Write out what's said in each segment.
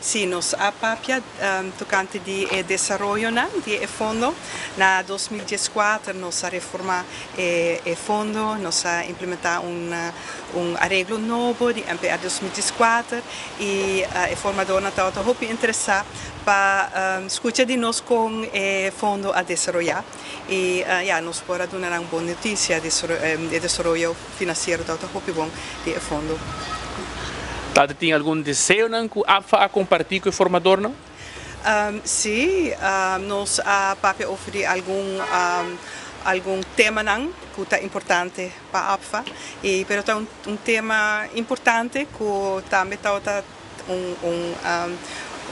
Si, nos a papia tocante di desaroyo di e fondo. Na 2014 nos a reforma e fondo, nos a implementa un areglo nobo di MPR 2014 y e formadornan tabata hopi interesa pa scucha di nos con e fondo a desaroya. Y ja, nos por a duna un bon noticia di desaroyo financiero tabata hopi bon di e fondo. Tin algun deseo cu APFA a comparti cu e formadornan? Si, nos a papia over di algun tema cu ta importante pa APFA, y pero ta un tema importante cu tambe ta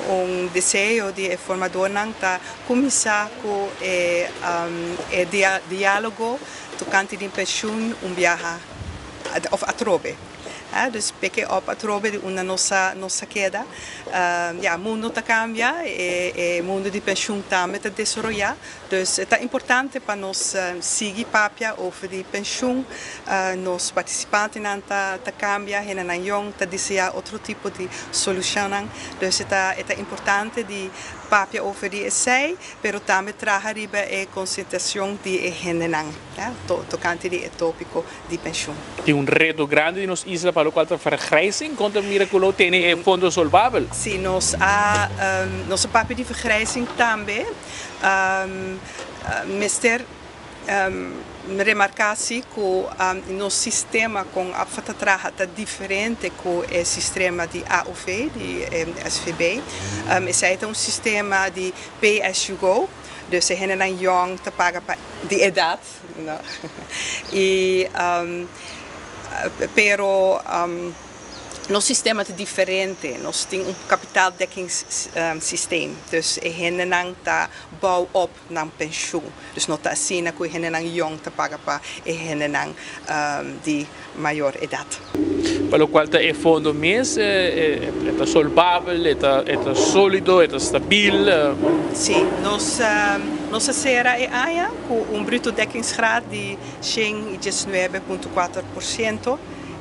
un deseo di formadornan ta cuminsa cu e dialogo tocante di pensioen un biaha of atrobe. Dus pick up atrobe di unda nos a keda. Ja, mundo ta cambia y mundo di pensioen tambe ta desaroya. Dus ta importante pa nos sigui papia over di pensioen. Nos participantenan ta cambia, hendenan jong ta desea otro tipo di solucion. Dus ta importante di papia over di esey, pero tambe traha riba e concientisacion di hendenan, ja, tocante di topico di pensioen. Tin un reto grandi den nos isla pa loke ta vergrijzing, con ta mira cu tin e fondo solvabel. Si, nos a papia di vergrijzing tambe. Mester remarca cu nos sistema con APFA ta traha ta diferente cu e sistema di AOV, di SVB. Esey ta un sistema di pay as you go, dus hendenan jong ta paga pa di edad. No? Y, pero nos sistema ta diferente. Nos tin un kapitaaldekkingssysteem. Dus hendenan ta bouw op nan pensioen. Dus no ta asina cu hendenan jong ta paga pa hendenan di mayor edad. Pa loke ta e fondo mes, ta solvabel, ta solido, ta stabil. Si, nos a cera e aña cu un bruto dekkingsgraad di 119,4%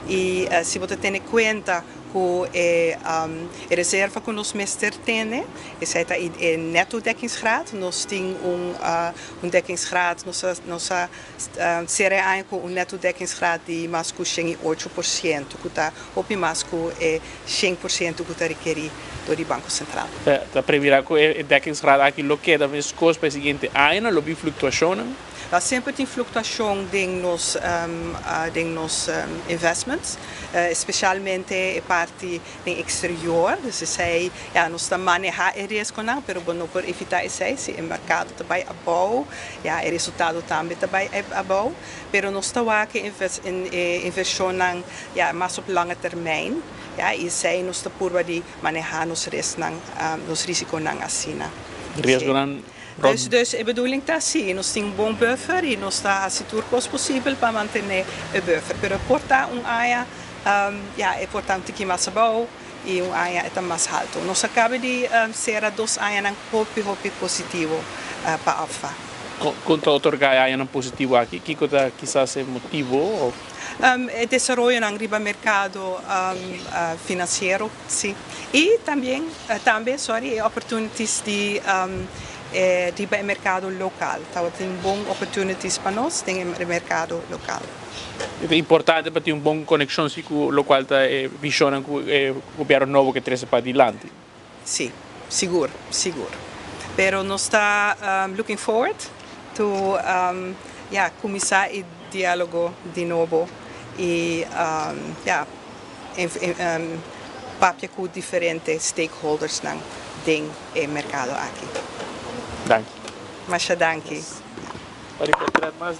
y si bo tene cuenta cu e reserva cu nos mester tene, esey ta e netto dekkingsgraad, nos tin un dekkingsgraad, nos a cera aña cu un netto dekkingsgraad di mas cu 108%, cu ta hopi mas cu e 100% cu ta rekeri door di Banco Central. Ta premira cu e dekkingsgraad aki lo keda mescos pa e siguiente aña, lo bin fluctuacion? Semper tin fluctuacion den nos investments, especialmente e parti den exterior. Dus esey, ja, nos ta maneha e risico, pero no por evita esey, si e mercado ta bay abou, ja, e resultado tambe ta bay abou, pero nos ta wak inversion, ja, mas op lange termijn, ja, y esey nos ta purba di maneha nos risico, nos risiconan asina. Risiconan. Dus e bedoeling ta si, nos tin un bon buffer y nos ta haci tur cos posibel pa mantene e buffer. Pero por ta un aña, ja, e por ta un tiki mas abou y un aña ta mas halto. Nos a caba di cera 2 aña hopi hopi positivo pa APFA. Con ta otorga aña positivo aki, kico ta kisas e motibo? E desaroyo riba mercado financiero, si. Y tambe, sorry, opportunities di mercado local. Anto, tin bon opportunities pa nos den mercado local. Ta importante pa tin un bon conexion cu loke ta e vision cu e gobierno nobo kier trece pa dilanti. Si, sigur, sigur. Pero nos ta looking forward to yeah, cuminsa e dialogo di nobo y yeah, papia cu diferente stakeholders den e mercado aki. Danki. Masha danki. Pa mas